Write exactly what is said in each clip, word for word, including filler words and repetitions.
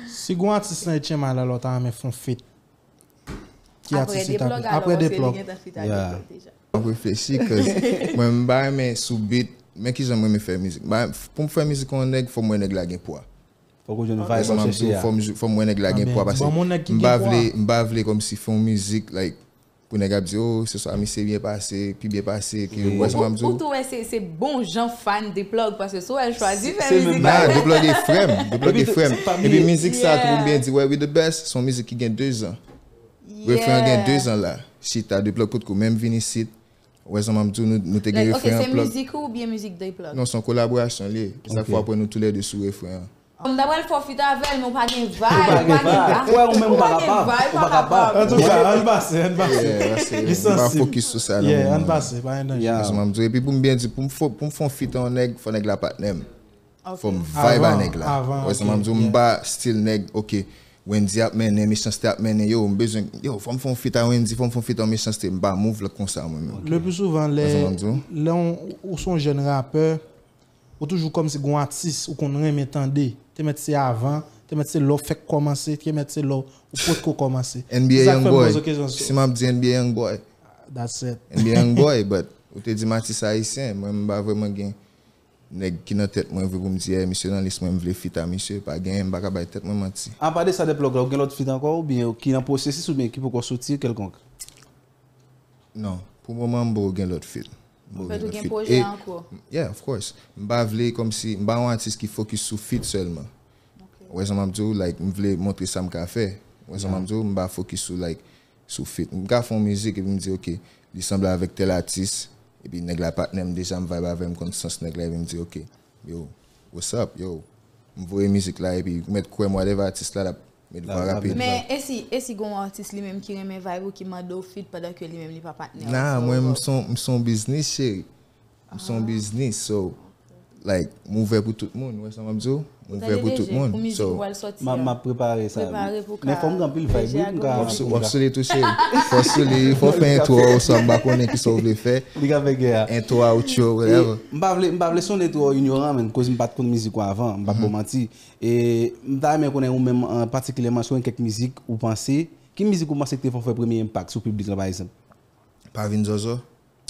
Si gon atis nan H M I la, lè w ta renmen fè yon feat, ki Apre atis li ta Deplug vle? Alò, Apre paske li Deplug. Gentan feat a Yeah. Deplug deja. M ap reflechi, cause mwen m pa renmen sou beat. Men kijan mwen renmen fè mizik. Ba, pou m fè mizik yon nèg, fò m wè nèg la gen pwa. Fòk ou jwenn Wè vibe sa m ou ap chèche di w, a. fò m, fò m wè nèg la gen Anben, pwa. di Paske ban m yon nèg ki m pa gen vle, pwa. m pa vle kòmsi fè yon mizik, like, pou nèg ap di, oh, se swa misye byen pase, pi byen pase ke, wè sa m ap di Ou w. tou wè se se bon jan fan Deplug paske si w wè l chwazi fè Se menm mizik. Nah, Deplug e frè m. Deplug e frè m. Epi mizik sa, tou pou m byen di, wè, We The Best, se yon mizik ki gen de zan. Refren an gen de zan la. Chita, Deplug potko menm vin isit. Wè sa m ap di w, nou, nou te gen Like, ok, refren se an plug. Mizik ou oubyen mizik Deplug? Non, se yon kolaborasyon li ye. Se sa k fè w ap wè nou toulède sou refren an. M ta pral fè w feat avè l, men w pa gen vibe, w pa gen vibe. Wè, ou menm ou pa Ou pa gen kapab. vibe, Ou ou pa pa kapab. kapab. Antouka, ann pase, ann pase. Yeah, paske Li m pa sansib. fokis sou sa nan Yeah, ann moman an. pase, pa gen danje. Yeah. Wè sa m ap di w. Epi pou m byen di, pou m fo- pou m fè yon feat an nèg, fò nèg la patnè m. Ok. Fò m vibe a Avan, nèg la. avan, Wè sa ok, m ap di w, m yeah. pa stil nèg, ok, Wendy ap mennen, Mechanste ap mennen, yo, m bezwen, yo, fò m fè yon feat a Wendy, fò m fè yon feat a Mechanste, m pa move like konsa mwen menm. Le pli souvan, lè, Wè sa m ap di w. lè w, ou se yon jèn rapè, ou toujou kòmsi gon atis ou konn renmen tande. Te mèt se avan, te mèt se lè w fèk kòmanse, te mèt se lè w potko kòmanse. N B A Se sa k fè m Youngboy. poze w kesyon sa. Si m ap di N B A Youngboy, That's it. N B A Youngboy, but ou te di m atis ayisyen, mwen m pa vrèman gen nèg ki nan tèt mwen vre pou m di, hey, misye nan lis mwen, m vle feat a misye, pa genyen, m pa ka bay tèt mwen manti. Apa de sa, Deplug la, ou gen lòt feat ankò, oubyen ki nan pwosesis, oubyen ki poko soti kèlkonk? Non, pou moman m poko gen lòt feat. M poko Anfèt, ou lòt gen feat. pwojè E- ankò? Yeah, of course. M pa vle kòmsi, m pa yon atis ki fokis sou feat sèlman. Wè sa m ap di w, like, m vle montre sa m ka fè. Wè sa m ap di w, m pa fokis sou, like, sou feat. M ka fè yon mizik epi m di, ok, li sanble avèk tèl atis, epi nèg la patnè m deja, m vibe avè l, m konn sans nèg la, epi m di, ok, yo, what's up, yo, m voye mizik la, epi mèt kwè m, whatever atis la, l ap met vwa rapid. Men e si, e si gon atis li menm ki renmen vibe ou ki mande w feat pandan ke li menm li pa patnè w? Nah, mwen m se yon, m se yon biznis, cheri. M se yon biznis, so, like, m ouvè pou tout moun, wè sa m ap di w? M ouvè pou tout moun. Pou mizik So, ou pral sòti M ap, m a. ap prepare sa. Prepare pou Men ka fò m gen anpil vibe, wi, pou m ka. w ap sou, w ap sou li tou, cheri. Fò sou li, fò fè entwo, ou sa m pa konnen ki sa w vle fè. Li ka fè gè a. Entwo, outro, whatever. M pa vle, m pa vle sonnen twò inyoran, men, koz m pa t konn mizik ou avan, m pa t ba w manti. E m ta renmen konnen ou menm, an patikilyèman, si w gen kèk mizik ou panse, ki mizik ou panse ki te fè w fè premye enpak sou piblik la, pa egzanp? Pa vin zòzò.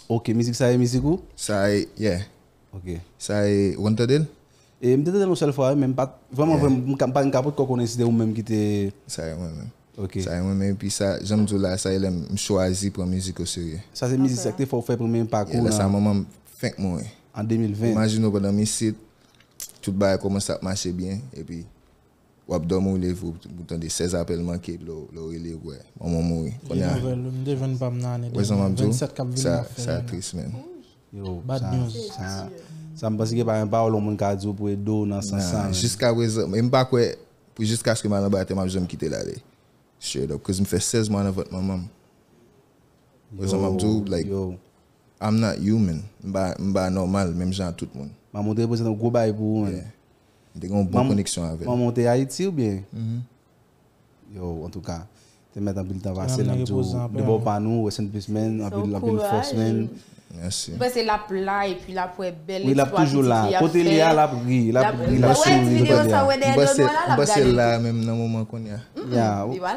Ok, mizik sa e mizik ou? Sa e, yeah. Ok. Sa e, ou konn tande l? E m te tande l yon sèl fwa, men m pa t, vrèman, vrèman, m ka, m pa, m ka potko konnen si se ou menm ki te. Sa e mwen menm. Ok. Sa e mwen menm, epi sa, jan m di w la, sa e lè m chwazi pran mizik o serye. Sa se mizik sa ki te fè w fè premye enpak ou Yeah, lè sa nan, manman m fenk mouri. An de mil ven. Imajine w pandan m isit, tout bagay kòmanse ap mache byen, epi w ap dòmi, w leve, w tande sèz apèl manke, epi lè w, lè w rele, w wè manman w mouri. Kounye a, Nouvèl, m te jwenn pa m nan ane wè sa m ap di w, vennsenk k ap vini, sa, m ap fè sa yon. Tris, man. Yo, Bad sa, news. Sa, sa m panse ke pa yon pawòl yon moun ka di w pou ede w nan sans sa, Nah, men. Jiskaprezan, e m pa kwè, pou jiskaske m al anba tè, m ap janm kite l ale. Straight up, cause m fè sèz mwa nan vant manman m. Wè sa m ap di w, like, Yo. I'm not human. M pa, m pa nòmal, menm jan ak tout moun. Manman w te reprezante yon gwo bagay pou ou, man. Yeah. M te gen yon bon koneksyon avè l. Manman w te Ayiti oubyen? Yo, antouka, te mèt anpil tan pase, n ap di w, de bò pa nou, rest in peace, man, anpil, anpil fòs, man. Mèsi. M panse l ap la epi l ap wè bèl Wi, l ap toujou la. Kote li a, l ap ri, l ap ri, l ap souri. Wè ti videyo sa, wè dèyè dòmi la, l ap gade. M panse l la menm nan moman kounye a. Ya,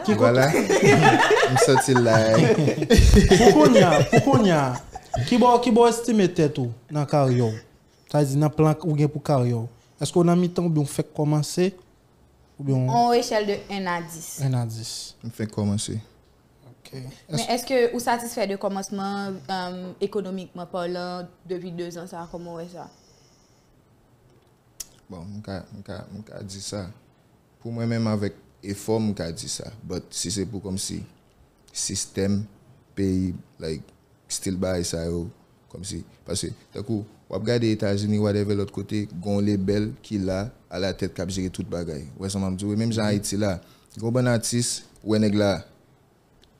Ki kote? M santi l la. Pou kounye a, pou kounye a, ki bò, ki bò w estime tèt ou nan karyè w? Sa vle di nan plan ou gen pou karyè w. Èske w nan mitan oubyen w fèk kòmanse? Oubyen w On echèl de en a dis. En a dis. M fenk kòmanse. Ok. Men èske ou satisfè de kòmansman, um, ekonomikman palan, depi de zan sa, kòman w wè sa? Bon, m ka, m ka, m ka di sa. Pou mwen menm avèk efò, m ka di sa. But si se pou kòmsi sistèm, peyi, like, stil bagay sa yo, kòmsi, paske, tankou, w ap gade Etazini, whatever, lòt kote, gon lebèl ki la, alatèt k ap jere tout bagay. Ou wè sa m ap di w? E menm jan Ayiti la, gon bann atis, ou wè nèg la,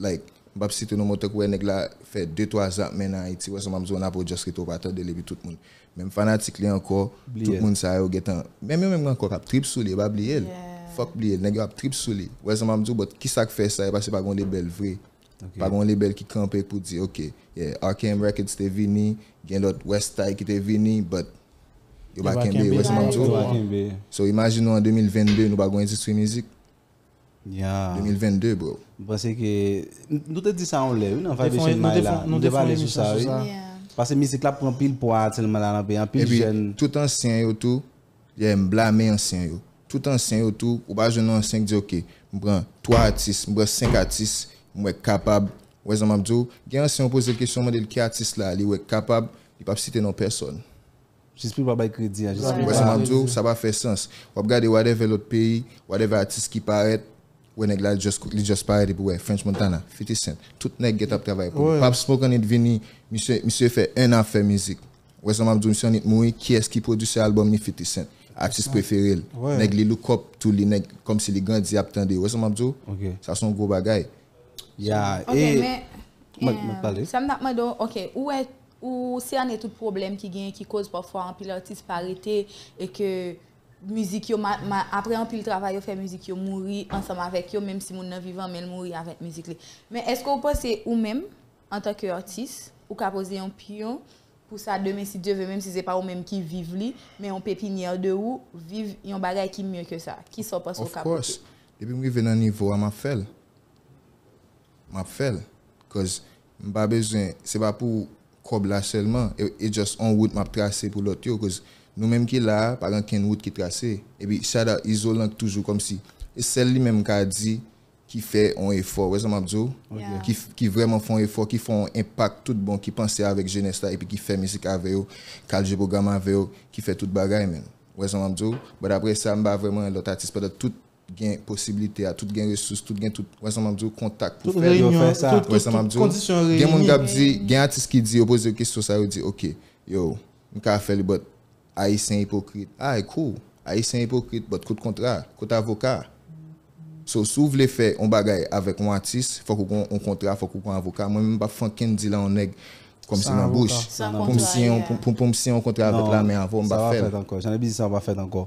like, m p ap site non, men tankou w wè nèg la fè de twa zak men nan Ayiti, ou wè sa m ap di w, n ap just rete w pa tande l, epi tout moun. Menm fanatik li ankò, tout moun sa yo gentan, menm yo menm ankò k ap trip sou li, pa bliye l. Fòk bliye l, nèg yo ap trip sou li. Ou wè sa m ap di w, but kisa k fè sa, e paske pa gon lebèl vre. Pa gon lebèl ki kanpe pou di, ok, yeah, R K M Records te vini, gen lòt West Side ki te vini, but Yo pa kenbe, ou wè sa m ap di w? Yo pa kenbe. So, imajine w an de mil vennde, nou pa gen endistri mizik. Ya. de mil vennde, bro. M panse ke n- nou te di sa yon lè, wi, nan Nou te fè Vibration yon- nou Night te fè- la. nou Nou te te fè yon pale sou emisyon sa, sou wi. Sa. Yeah. Paske mizik la pran pil pwa aktyèlman la nan peyi an, pil Epi, jèn. Tout ansyen yo tou, yeah, m blame ansyen yo. Tout ansyen yo tou, ou pa jwenn yon ansyen ki di, "Ok, m pran twa atis, m pran senk atis, m wè k kapab." Ou wè sa m ap di w? Gen ansyen yo poze l kesyon, mande l ki atis la, li wè k kapab, li p ap site non pèsòn. Jis pou l pa bay kredi a, jis pou Ou l wè sa m pa. ap di w? Sa pa fè sans. W ap gade whatever lòt peyi, whatever atis ki parèt, wè nèg la just, li just parèt epi wè French Montana, fifty Cent. Tout nèg gentan ap travay pou li. Wè. Pop Smoke annik vini, misye, misye fè en an ap fè mizik. Ou wè sa m ap di w? Misye annik mouri, kiyès ki pwodui album li? fifty Cent. Atis prefere l. Wè. Nèg li look up to li, nèg kòmsi li grandi ap tande. Ou wè sa m ap di w? Ok. Sa se yon gwo bagay. Ya, Ok, e men Mwen- mwen pale. Sa m t ap mande w, ok, ou wè, ou sène tout pwoblèm ki genyen ki koz pafwa anpil atis pa rete e ke mizik yo, ma- ma- apre anpil travay yo fè mizik yo mouri ansanm avèk yo, menm si moun nan vivan, men l mouri avèk mizik li. Men èske w panse ou menm, antanke atis, ou ka poze yon pyon pou sa demen, si Dye ve, menm si se pa ou menm ki viv li, men yon pepinyè de ou viv yon bagay ki mye ke sa? Kisa w panse w Of ka course. pote? Depi m rive nan nivo a, m ap fè l. M ap fè l. Cause m pa bezwen, se pa pou kòb la sèlman. E, e just on wout m ap trase pou lòt yo. Cause nou menm ki la a, pa gen kenn wout ki trase. Epi shout out Izolan ki toujou kòmsi. E sèl li menm ka di ki fè on efò. Wè sa m ap di w? Yeah. Ki, ki vrèman fè on efò, ki fè on enpak tout bon, ki panse avèk jenès la, epi ki fè mizik avè yo, kalje pwogram avè yo, ki fè tout bagay, menm. Wè sa m ap di w? But apre sa, m pa vrèman lòt atis pandan tout gen posiblite a, tout gen resous, tout gen tout, wè sa m ap di w, kontak pou Tout fè. reyinyon, Yo fè sa. tout, Wè sa m ap tout di w. Kondisyon Gen moun reyini. K ap di, gen atis ki di, yo poze yo kesyon sa, yo di, "Ok, yo, m ka fè li, but Ayisyen ipokrit." Alright, cool. Ayisyen ipokrit, but kot kontra, kot avoka? So, si w vle fè yon bagay avèk yon atis, fòk ou gen yon kontra, fòk ou gen yon avoka. Mwen menm, m p ap fè ankenn deal a yon nèg kòmsi San nan avoka. bouch. San Pou m kontra, siyen yon- yeah. pou- pou- pou m siyen yon kontra avèk Non, lamen avan, m p sa ap pa fè fèt l. Ankò. Jan Ebi di sa pa fèt ankò.